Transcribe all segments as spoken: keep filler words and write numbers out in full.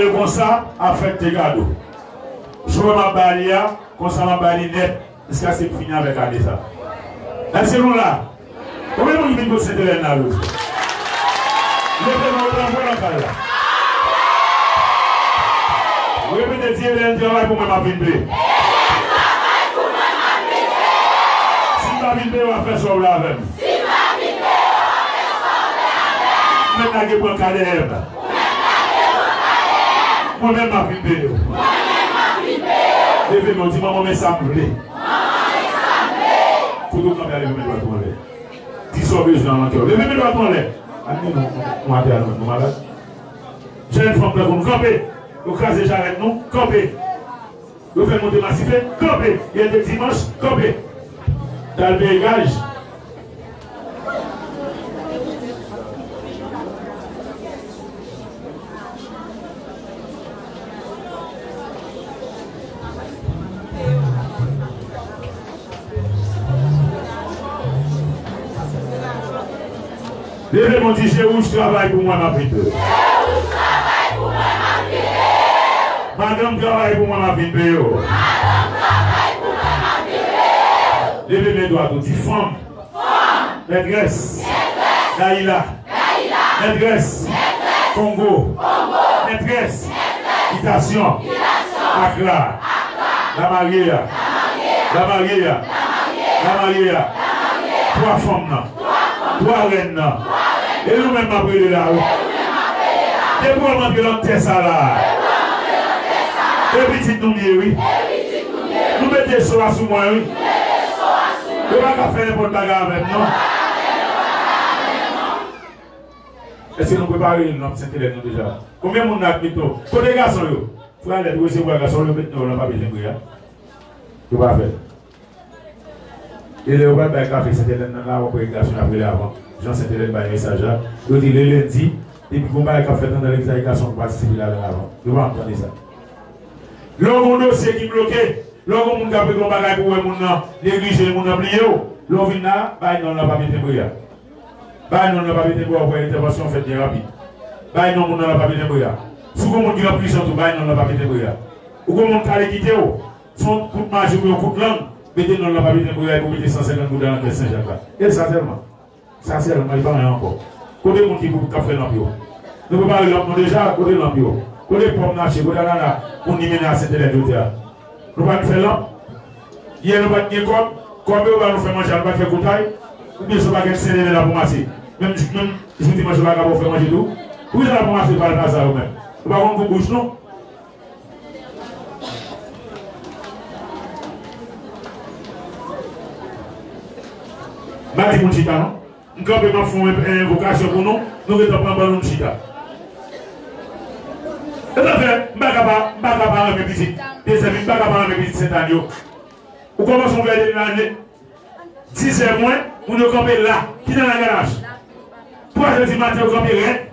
Konsa, ap fèt te kado. Jou m ap ba li a, konsa m ap ba li nèt, jiskaske m fini avèk ane sa. Èske nou la? Konbyen moun ki vin kot Sentelèn la jodi? Leve men w, pran pran nan kay la. Repete, di, Evelyn travay pou mwen, m ap vin peye. Si m pa vin peye, w a fè sa w vle avè m. Ou mèt lage bwa dèyè m. Mwen menm m ap vin peye w. Leve men w, di, manman, men sa m vle. Kote w kanpe a, leve men dwat ou anlè. Di sa w bezwen nan kè w. Leve men dwat ou anlè. Al men nou, nou atè a, nou malad. Jèn fanm tankou nou, kanpe. Yo kraze jarèt nou, kanpe. Yo fè nou te masife, kanpe. Yè te dimanch, kanpe. T al peye gaj. Leve men w, di, je wouj travay pou mwen, m ap vin peye w. Madanm travay pou mwen, m ap vin peye w. Leve men dwat ou, di, fanm. Mètrès. Dayila. Mètrès. Kongo. Mètrès. Bitasyon. Akra. Lamarye a. Lamarye a. Lamarye a. Twa fanm nan. Twa rèn nan. E nou menm m ap rele la, wi. Depi w antre nan tè sa la. E pitit nou m ye, wi. Nou mete so a sou mwen, wi. Yo pa ka fè nenpòt bagay avè m, non. Èske nou prepare lanp Sentelèn nou deja? Konbyen moun la k mete w? Kote gason yo? Frè Alèt, ou resevwa gason yo, yo met nan yo nan papye tenbre a. Yo pa fè l. E lè yo pral bay kafe Sentelèn nan la, w ap wè gason y ap rele avan. Jan Sentelèn bay mesaj la, yo di le lendi, depi gon bagay k ap fèt anndan legliz la, e gason k patisipe ladan l avan. Yo pa janm tande sa. Lè w gon dosye ki bloke, lè w gon moun k ap regle yon bagay pou w wè moun nan neglije, moun nan bliye w, lè w vin la, bay non l nan papye tenbre a. Bay non l nan papye tenbre a, w ap wè entèvansyon fèt byen rapid. Bay non moun nan nan papye tenbre a. Si w gon moun ki nan prizon tou, bay non l nan papye tenbre a. Ou gon moun k ale kite w, se yon kout maji oubyen yon kout lang, mete non l nan papye tenbre a epi w mete san senkant gouda nan kès Sen Jak la. E sa sèlman. Sa sèlman, li pa anyen ankò. Kote moun ki pou k ap fè lanp yo? Nou prepare lanp nou deja, kote lanp yo? Kote pòm nache, kote anana moun li mennen a Sentelèn jodi a? Nou pa t fè lanp? Yè nou pa t gen kòb? Kòb yo ba nou fè manje a, nou pa t fè koutay? Oubyen se yon pakèt Sentelèn n ap ranmase? Menm, menm jou dimanch yo pa ka ba w fè manje tou? Poukisa n ap ranmase palta sa yo menm? Nou pa konn kou bouch nou? M pa di moun chita non. M kanpe, m ap fè yon en-, envokasyon pou nou. Nou gentan pran ban nou, nou chita. E sa fè, m pa ka pa, m pa ka pa renmen pitit Dezèmil, m pa ka pa renmen pitit Sentàn yo. Ou kòmanse yon vè de lane, dizè mwen, moun yo kanpe la, ki nan lagalaj. Twazè di maten, yo kanpe rèd.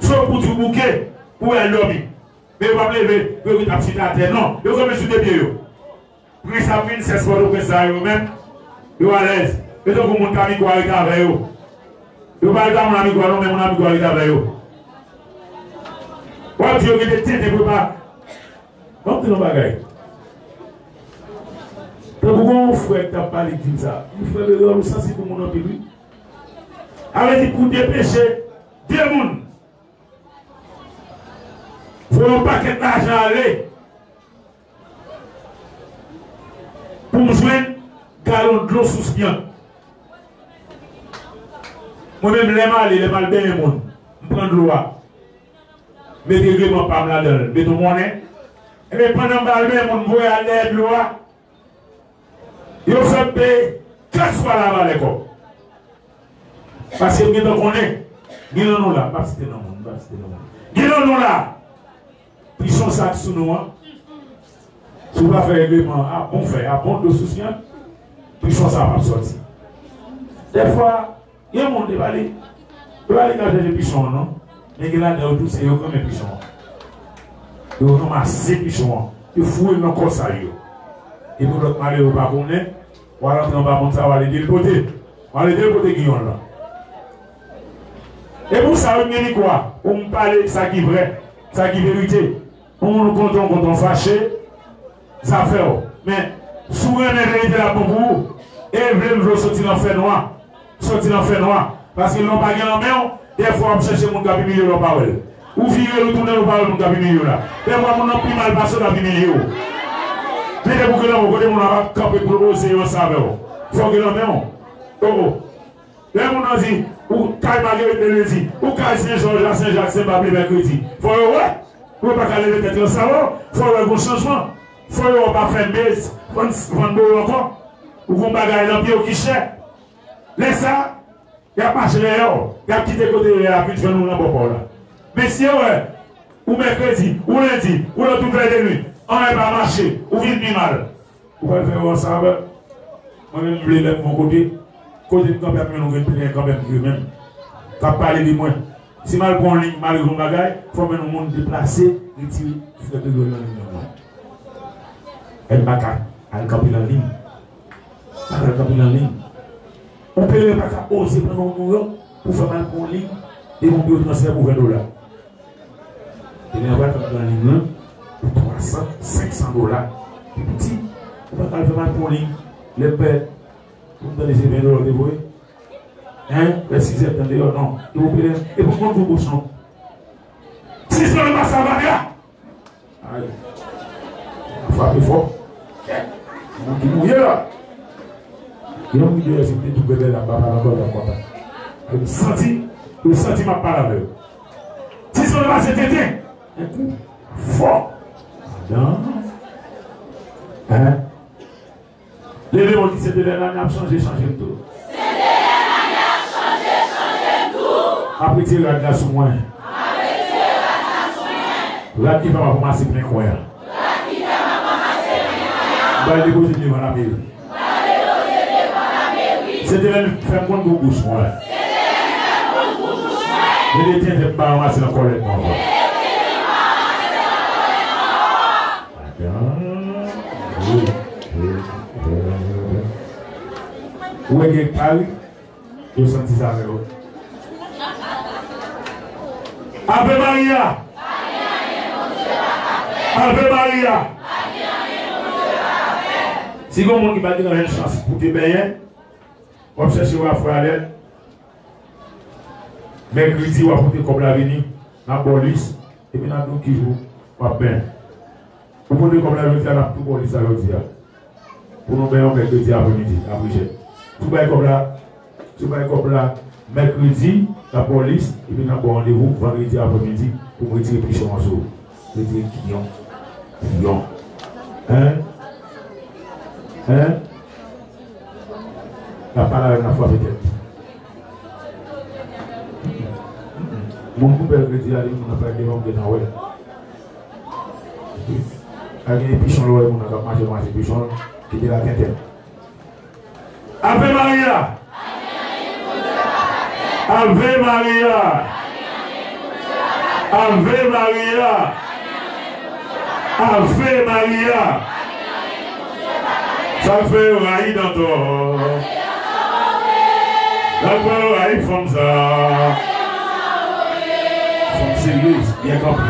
Se pou di w bouke, pou w al dòmi. Men yo p ap leve, yo ret ap chita atè. Non, yo kanpe sou de pye yo. Prens ap vin, sès Pòtoprens sa yo menm, yo alèz. Yo tankou moun Kamikwa rete avè yo. Yo pa rete a moun Amikwa non, men moun Amikwa rete avè yo. W ap di yo gen de tenten prepa. Ban m di nou yon bagay. Tankou gon yon frè k t ap pale k di m sa. M di frè Berol, ou sansib pou moun anpil, wi. Sa vle di pou depeche de moun, voye yon pakèt lajan ale pou m jwenn galon dlo sous Pyant. Mwen menm, lè m ale, lè m al benyen moun, m pran dlo a, mete regleman pa m ladan l, mete yon monnen. Ebyen, pandan m pral benyen moun, m voye al dèyè dlo a. Yo fè m peye kat fwa lavalè kòb. Paske m gentan konnen, gen nan nou la, m p ap site non moun, m p ap site non moun. Gen nan nou la, pichon sa k sou nou an, si w pa fè regleman a bon fè, a bon dosisyon, pichon sa p ap sòti. Dèfwa, gen moun te pale, yo pale ka chèche pichon an, non. Men gen ladan yo tou, se yo k renmen pichon an. Yo ranmase pichon an, yo foure l nan kò sa yo. Epi lòt malere pa konnen, w al antre anba moun sa, w al ede l pote. W al ede l pote giyon l lan. E pou sa, wi, m gen mikwo a, pou m pale sa ki vrè. Sa ki verite. Yon moun ou kontan, ou kontan, ou fache, zafè w. Men, si w renmen verite la bon pou ou, e vle m vle w soti nan fènwa. Soti nan fènwa. Paske lè w pa gen nan men w, dèfwa w ap chèche moun k ap imilye w, lè w pa wè l. Ou vire l, ou tounen l, ou pa wè moun k ap imilye w la. Dèfwa moun nan pi mal pase w l ap imilye w. Men depi w gen nan men w, kote moun ap kanpe pou l oze ranse avè w. Fò w gen nan men w. Oh, oh. Lè moun nan di, ou kay Marguerite Belleudy, ou kay Sen Jòj, a Sen Jak, Sen Bab, Lemekredi. Fò yo wè, pou yo pa ka leve tèt yo sa wè, fò yo wè gon chanjman. Fò yo wè w pa fè mez, vann, vann boyo ankò. Ou gon bagay nan pye w ki chè. Lè sa, y ap mache dèyè w, y ap kite kote yo ye a vin jwenn ou nan bò pa w la. Men si yo wè, ou mèkredi, ou lendi, ou lòt ou vè de nuit, anyen pa mache, ou vin pi mal. Ou pral fè yo ansanm avè m. Mwen menm, m vle lè m bon kote. Kote m kanpe ap jwenn yon grenn plenyen kanmenm, li menm k ap pale de mwen. Si m al pran yon liy, m al rive yon bagay, fò m jwenn yon moun deplase, retire frè Gregòl nan liy nan mwen. M pa ka al kanpe nan liy. M pa ka al kanpe nan liy. Yon pelerin pa ka oze pran nan yon milyon pou fè m al pran yon liy devan yon biwo transfè pou ven dola. Epi apre, t ap nan liy lan pou twa san, senk san dola. Pi piti, ou pa ka al fè m al pran yon liy. Lè m pè, pou m tande se ven dola w te voye. Hein? Lè sizè m tande yo, non. E pou pede, e pou konn pou bouch non. Sispann pase avè a. Ay. Frape fò. Moun ki mouye la. Yon moun ki deyò, si m te tou bebe la, m pa pale ankò, m t ap kontan. E m santi, m santi m ap pale avè yo. Sispann pase tenten. Yon kou fò. Madanm. Hein? Leve men w, di, Sentènè ane ap chanje, chanje m tou. Sentènè ane ap chanje, chanje m tou. M ap retire rad la sou mwen. M ap retire rad la sou mwen. Rad ki fè m ap ranmase plen kwen an. Rad ki fè m ap ranmase plen kwen an. M pral depoze l devan lameri. M pral depoze l devan lameri. Sentènè fè m konn pou bouch mwen. Sentènè fè m konn pou bouch mwen. Mete tenten m pa ranmase nan kòlèt mwen ankò. Mete tenten m pa ranmase nan kòlèt mwen ankò. Ou wè gen kari, yo santi sa avè yo. Ave Maria! Ave Maria! Si gon moun ki pa te nan jwenn chans pou te benyen, w ap chèche w a frè Alèt. Mèkredi, w a pote kòb la vini, n ap ba w lis, epi n ap di w ki jou w ap benyen. Ou pote kòb la jodi a, n ap tou ba w lis la jodi a. Pou nou benyen w mèkredi aprèmidi, apre jèn. Si w bay kòb la, si w bay kòb la mèkredi, n ap ba w lis, epi n ap ba w randevou vandredi aprèmidi pou m retire pichon an sou ou. Retire kiyon. Kiyon. Hein? Hein? N ap pale avè m, n ap frape tèt. Moun koupe l kredi a, li moun nan pa gen, m gentan wè. A gen pichon, lè w wè moun nan k ap mache, mache pichon, kite l a tenten. Ave Maria! Ave Maria! Ave Maria! Ave Maria! Sa k fè yo rayi Dantò? Sa k fè yo rayi fanm sa? Fanm seryez, byen kanpe.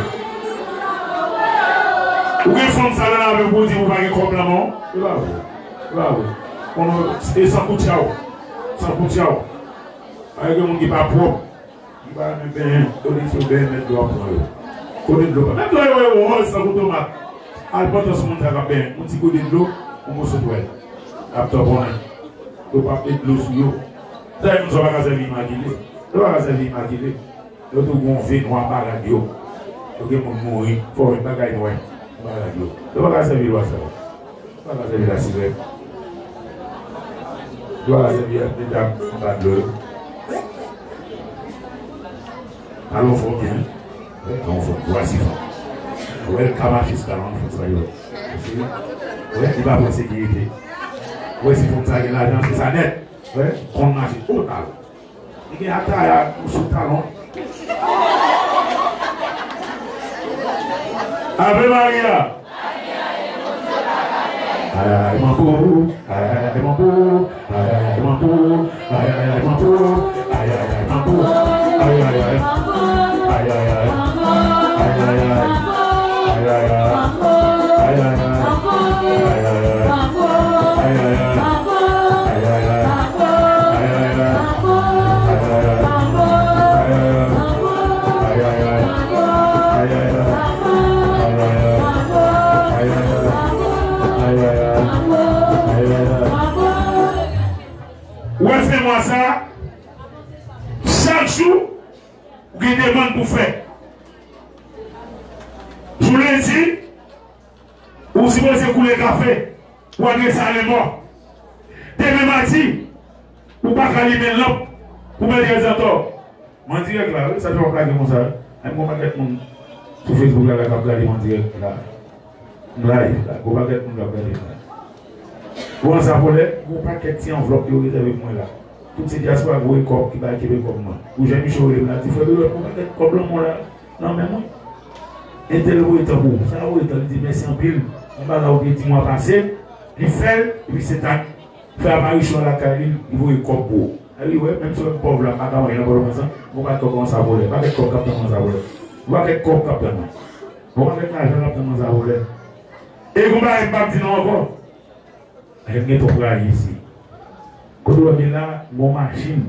Ou gen fanm sa nan lave pou di ou pa gen kòb nan men w? Se pa vre. Se pa vre. Konnen, e san koutcha w. San koutcha w. Pa gen moun ki pa pwòp. Li pa renmen benyen, kote se benyen mèt dlo ap pran yo. Kote dlo pa. Mèt dlo yo, yo wòz tankou tomat. Al pantan sou moun sa k ap benyen. Yon ti kote dlo, yon moso twèl. Ap tanponnen. Yo p ap met dlo sou yo. Sa e moun sa w pa ka sèvi imakile. Yo pa ka sèvi imakile. Yo tou gon ve nwa pa rad yo. Yo gen moun mouri, fò yon bagay nwè. Pa rad yo. Yo pa ka sèvi lwa sa yo. Pa ka sèvi lasirèt. Dwa a sèvi ak medam anba dlo yo. Alò fò byen. Alò fò bwa sifon. Wè l ka mache sou talon fò sa yo. Wè li pa pran sekirite. Wè si fon sa gen lajan se sa nèt. Wè konn mache o talon. Li gen ataya sou talon. Ave Maria. Ay, ay, ay, manbo. Ay, ay, ay, manbo. Ay, ay, ay, manbo. Ay, ay, ay, manbo. Ay, ay, ay, manbo. Ay, ay, ay. Ay, ay, ay. Ay, ay, ay. Dimanch ou, ou gen demann pou fè. Jou lendi, ou sipoze koule kafe, ou adrese a lenmò. Demen madi, ou pa ka limen lanp pou mete rezantò. Mwen dirèk la, wi, sa fè w ap lage konsa, wi. Menm gon pakèt moun sou Facebook la, la k ap gade mwen dirèk la. M live la, gon pakèt moun k ap gade m la. Ou an sa volè, gon pakèt ti anvlòp yo rezève pou mwen la. Tout se dyaspora voye kòb ki bay kenbe kòb mwen. Ou Jan Micho rele m la, di, "Frè Beròt, gon pakèt kòb lanmò la nan men mwen." Entèl voye tan pou ou. Sa voye tan, li di, "Mèsi anpil." Yon bagay ou te di mwa pase, li fè l, epi se ta fè aparisyon lakay li, li voye kòb pou ou. Anyway, menm si w pòv la, m pa ka manyen nan pòtoprens lan, mwen pa t kòb kòmanse a volè. Pa t kòb k ap tann mwen sa volè. Ou pa t kòb k ap tann mwen. Ou pa t lajan k ap tann mwen sa volè. E gon bagay m p ap di nou ankò. Nèg gen twòp rayi isi. Kote w wè m ye la, m gon machin,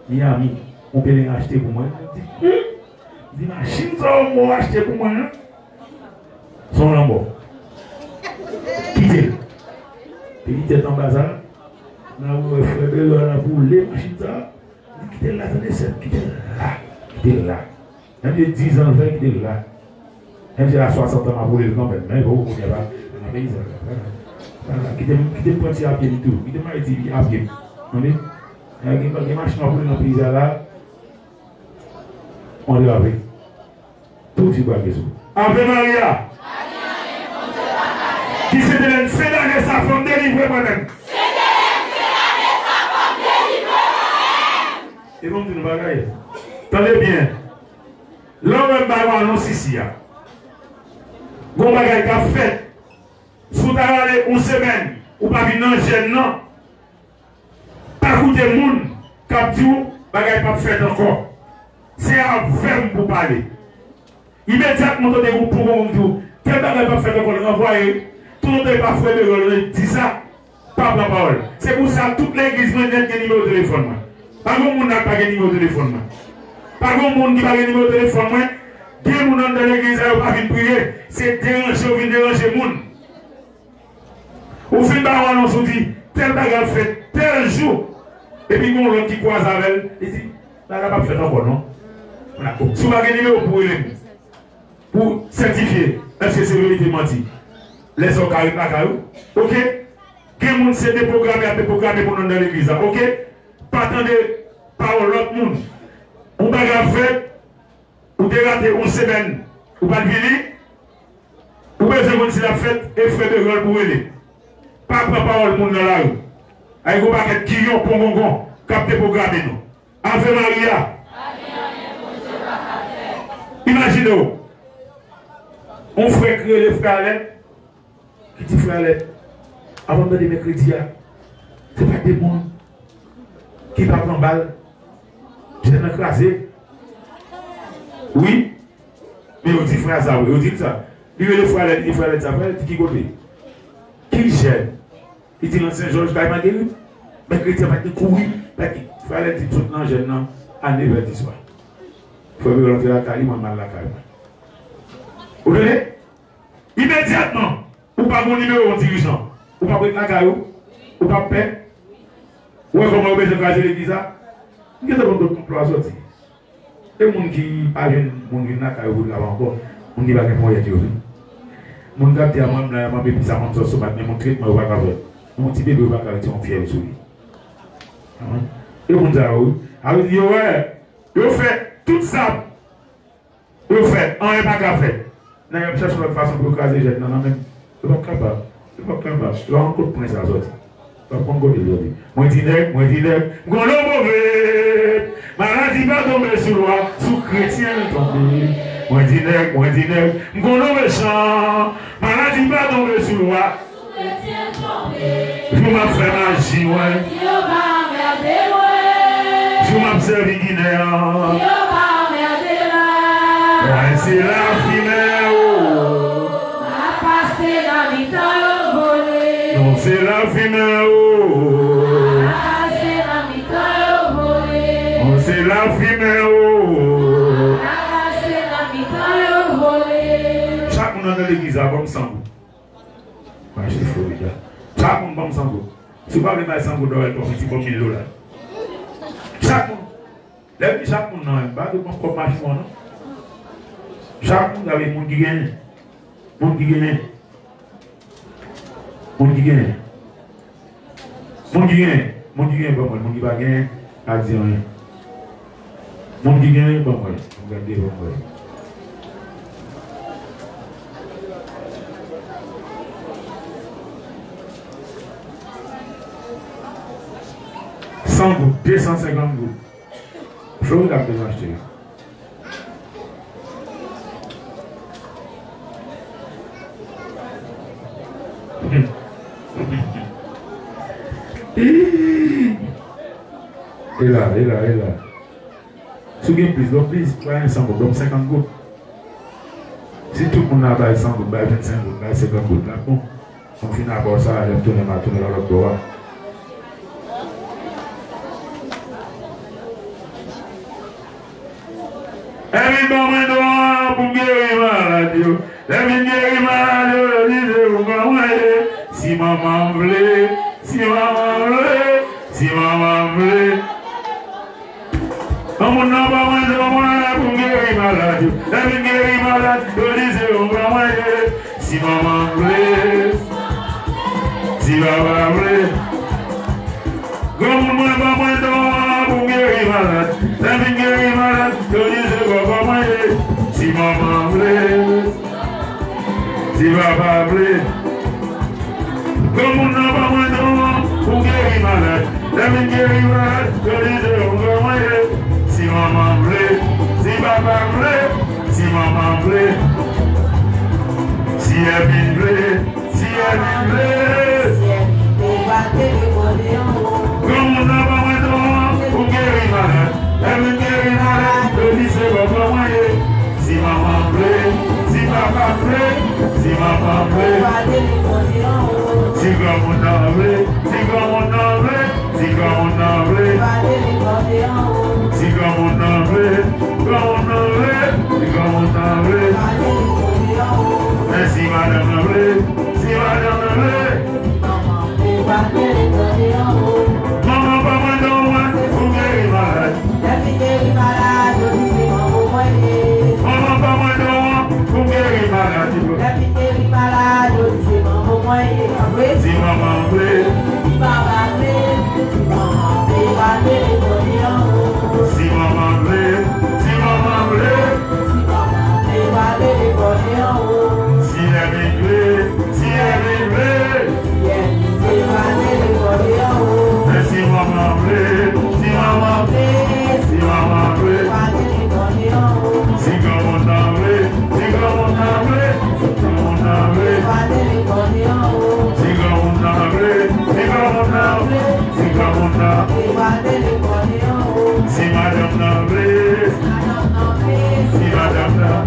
Miami, yon pelerin achte pou mwen. M di, hmm, di machin sa w mwen achte pou mwen an. Se yon lanmò. Kite l. Epi tèt anba sa, n a wè frè Bèlò a l ap woule machin sa. Li di, "Kite l la, tande sè m, kite l la, kite l la." Menm si se diz an l fè, kite l la. Menm si se a swasant an m ap woule l kanmenm, men bon, kounye a pa nan peyi sa la. Kite m, kite m pran ti apye m tou. Kite m ale ti apye m. Tande? Gen, gen machin m ap woule nan peyi sa la. Antre avè. Tou ti bwa Jezi. Ave Maria. Ki Sentelèn, Sentelèn sa fòm delivre mwen menm. E bon, m di nou bagay. Tande byen. Lè w wè m bay w anons isi a, gon bagay k ap fèt. Si w ta rale yon semèn, ou pa vin nan jèn nan, pa koute moun k ap di w bagay p ap fèt ankò. Se avè m pou w pale. Imedyatman w tande yon pongongon k di w, tèl bagay p ap fèt ankò, l ranvwaye. Toutotan e pa frè Beròl ki di sa, pa pran pawòl. Se pou sa tout legliz mwen nèt gen nimewo telefòn mwen. Pa gen moun la k pa gen nimewo telefòn mwen. Pa gen moun ki pa gen nimewo telefòn mwen. Gen moun anndan legliz la, yo pa vin priye. Se deranje yo vin deranje moun. Ou fin ba yo anons, ou di, tèl bagay ap fèt tèl jou. Epi gon lòt ki kwaze avè l, li di, bagay p ap fèt ankò non. Si w pa gen nimewo pou rele m, pou sètifye èske se verite manti. Lè sa w ka ret lakay ou. Oke? Gen moun se depwograme y ap depwograme moun anndan legliz la. Oke? Pa tande pawòl lòt moun. Yon bagay ap fèt, ou te rate yon semèn, ou pa t vini, ou bezwen konn si l ap fèt, e frè Beròl pou rele. Pa pran pawòl moun nan lari. Ay gon pakèt giyon, pongongon, k ap depwograme nou. Ave Maria. Imajine w, yon frè k rele frè Alèt, ki di frè Alèt, avan m tande mèkredi a, se pa de moun ki pa pran bal, jèn nan kraze. Wi, men yo di frè a sa, wi, yo di l sa. Li rele frè Alèt, li di frè Alèt sa, frè Alèt di ki kote? Ki jèn? Li di nan Sen Jòj, kay Magerit. Mèkredi a pa t gen kouri, pa t gen. Frè Alèt di m sot nan jèn nan a nevè diswa. Frè Beròl antre lakay li, mwen m al lakay mwen. Ou tande? Imedyatman, ou pa gon nimewo yon dirijan. Ou p ap ret lakay ou. Ou p ap pè. Ou wè kòman yo bezwen kraze legliz la? M gentan konn kot konplo a soti. E moun ki pa jwenn moun vin lakay yo pou travay ankò, moun ki pa gen ponyèt yo wi. Moun k ap di a mwen m la, mwen m epis a mwen m sòs tomat, men moun tretman yo pa ka fè. Yon ti bebe yo pa ka retire yon fyèv sou li. E moun sa yo wi. Sa vle di yo wè, yo fè tout sa. Yo fè, anyen pa ka fèt. Nèg ap chache lòt fason pou yo kraze jèn nan nan men m. Yo p ap kapab. Yo p ap kapab. Yo pa konn kot pwen sa soti. Yo p ap konn kote l soti. Mwen di nèg, mwen di nèg, m konn yon pwovèb. Maladi pa tonbe sou lwa, sou kretyen l tonbe. Mwen di nèg, mwen di nèg, m konn yon mechan. Maladi pa tonbe sou lwa. Jou m ap fè maji mwen. Jou m ap sèvi Ginen an. Mwen se lafimen o. Nou se lafimen o. Nou se lafimen o. Chak moun nan legliz la, ban m san goud. Mache Florida. Chak moun ban m san goud. Si w pa vle bay san goud la, w al pran yon ti bon mil dola. Chak moun. Lè m di chak moun nan, m pa di pran kòb machin an, non. Chak moun, gade moun ki genyen. Moun ki genyen. Moun ki genyen. Moun ki genyen. Moun ki genyen, ban mwen. Moun ki pa genyen, pa di anyen. Moun ki genyen, ban mwen. M gade, ban mwen. San goud, de san senkant goud. Florida bezwen achte. E la, e la, e la. Si w gen plis, ban m plis, bay mwen san goud, ban m senkant goud. Si tout moun la bay san goud, bay vennsenk goud, bay senkant goud, l ap bon. Mwen fin abò sa, lè m tounen, m a tounen nan lòt bò a. Lè vin ban mwen don an pou m geri malad yo. Lè vin geri malad yo, yo di se pou kò mwen ye. Si manman m vle, si manman m vle, si manman m vle. Granmoun nan ban mwen don mwen pou m geri malad yo. Lè vin geri malad, yo di se pou kò mwen ye. Si manman m vle, si papa vle. Granmoun mwen ban mwen don an pou m geri malad. Lè vin geri malad, yo di se kòkò mwen ye. Si manman vle, si papa vle. Granmoun nan ban mwen don an pou m geri malad. Lè vin geri malad, yo di se kòkò mwen ye. Si manman vle, si papa vle, si manman vle. Si Èvin vle, si Èvin vle. Granmoun nan ban mwen don an pou m geri malad. Èvin geri malad, yo di se kòkò mwen ye. Si manman vle, si papa vle, si manman vle. Si granmoun nan vle, si granmoun nan vle. Si granmoun nan vle, si granmoun nan vle, granmoun nan vle, si granmoun nan vle. Men si madanm nan vle, si madanm nan vle. Manman ban mwen don mwen pou m geri malad. Manman ban mwen don mwen pou m geri malad. Si manman vle, si manman vle, si manman vle, si manman vle. Si Èvin vle, si Èvin vle. Men si manman vle, si manman vle, si manman vle. Si granmoun nan vle, si granmoun nan vle, si granmoun nan vle. Si granmoun nan vle, si granmoun nan vle, si granmoun nan. Si madanm nan vle, si madanm nan.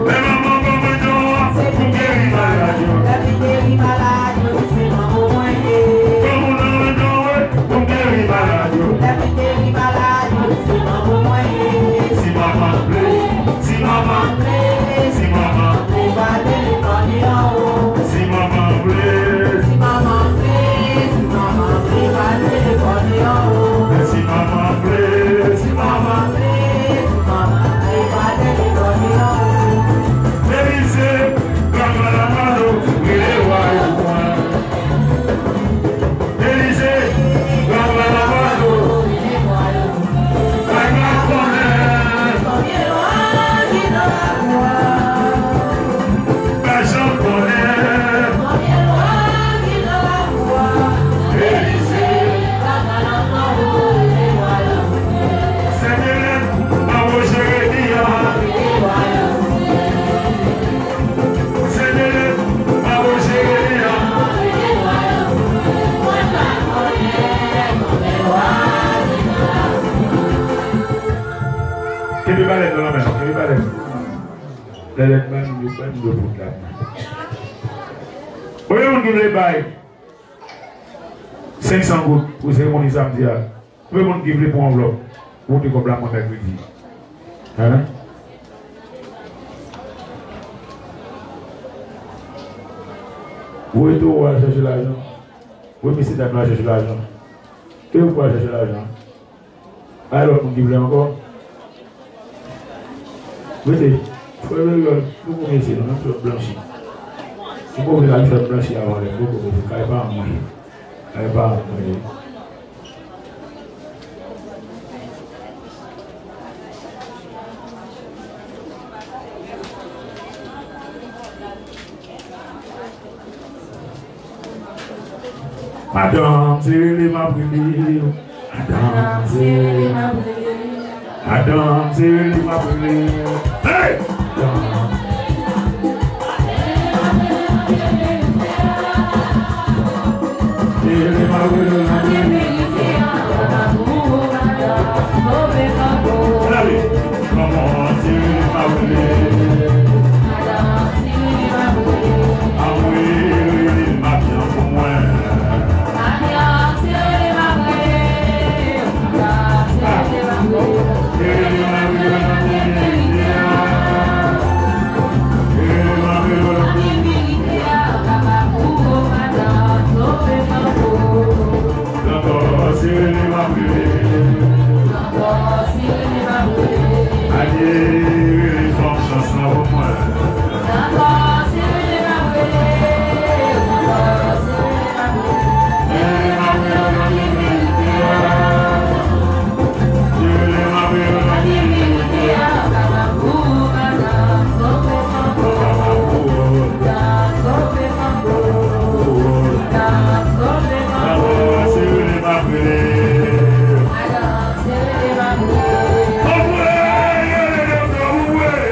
Men manman ban mwen don an pou m geri malad yo. Granmoun nan ban mwen don an pou m geri malad yo. Si manman vle, si manman vle, si manman vle. Si manman vle, si manman vle, si manman vle. Belize, grann Malamado, rele wa yo. Belize, grann Malamado, bay mwen konnen. Pa janm konnen. Belize. Sentelèn, Mavo Jeremi an. Sentelèn, Mavo Jeremi an. Kenbe balèt nan lanmen w, kenbe balèt. Lè lèt bay moun yo, bay moun yo poud la. Konbyen moun ki vle bay senk san goud pou seremoni samdi a? Konbyen moun ki vle pran anvlòp? Pote kòb la mwen mèkredi. Hein? Voye towo a chèche lajan. Voye mesye dam yo al chèche lajan. Ke yo pral chèche lajan. Pa gen lòt moun ki vle ankò? Rete. Frè Leriol, m poko mesye non, m ap fè w blanchi. M poko vle al fè w blanchi avan lè, m poko mesye. Kay pa mwen. Kay pa mwen. Madanm, se rele m ap rele. Madanm, se rele m ap rele. Madanm, se rele m ap rele. Hey! Madanm. Se rele m ap rele, madanm. Gade, kòman se rele m ap rele. Anmwe, rele m ap jan pou mwen. Ankò, se rele m ap rele. Ankò, se rele m ap rele. Adye, rele fanm chans lan pou mwen. Ankò, se rele m ap rele. Ankò, se rele m ap rele. Rele m ap rele nan limite a. Rele m ap rele nan limite a. Papa pou ou. Papa pou ou. Papa, se rele m ap rele. Anmwe, rele m ap rele.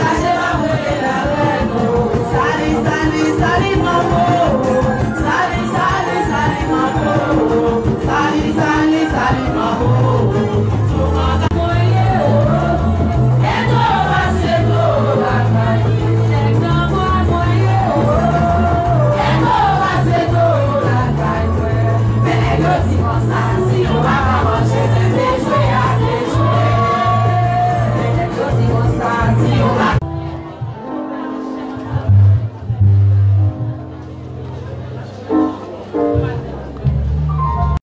Kache pa voye la rèd. Sali, sali, sali, manman.